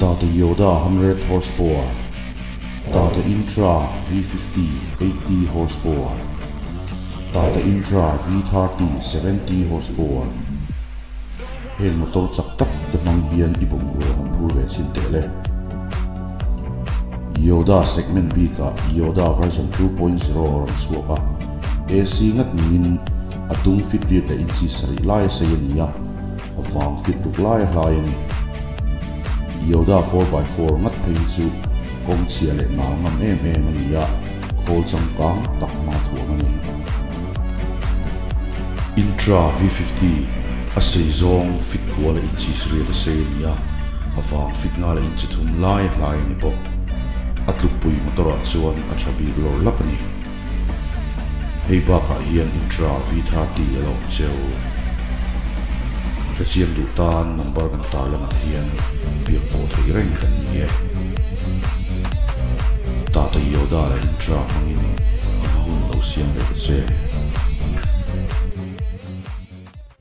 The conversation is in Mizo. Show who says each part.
Speaker 1: Tata Yoda 100 horsepower, Tata Intra V50 80 horsepower, Tata Intra V30 70 horsepower. Heng motor chak tak te hmang hian i bungrua han phur ve chhin teh le. Yoda segment bikah Yoda version 2.0 a rawn chhuak a, AC ngat niin a dung fit riat leh inchi sarih lai a sei a ni a, a vang fit ruk lai a hlai a ni. Yoda 4x4 ngat phei hi chu kawng chhia leh nal ngam em em a ni a, khawl changkang tak hma thuam a ni. Intra V50 a sei zawng fit kual a inchi riat a sei a ni a, a vang fit ngal a inchi thum lai a hlai a ni bawk. A tlukpui motor ah chuan a tha bik lawr lak a ni. Hei bakah hian Intra V30 a la awm cheu. Hrechiang duh tan number kan tarlangah hian biak pawh theih reng kan ni e. Tata Yoda leh Intra hmangin a hma hun lo siam ve ta che.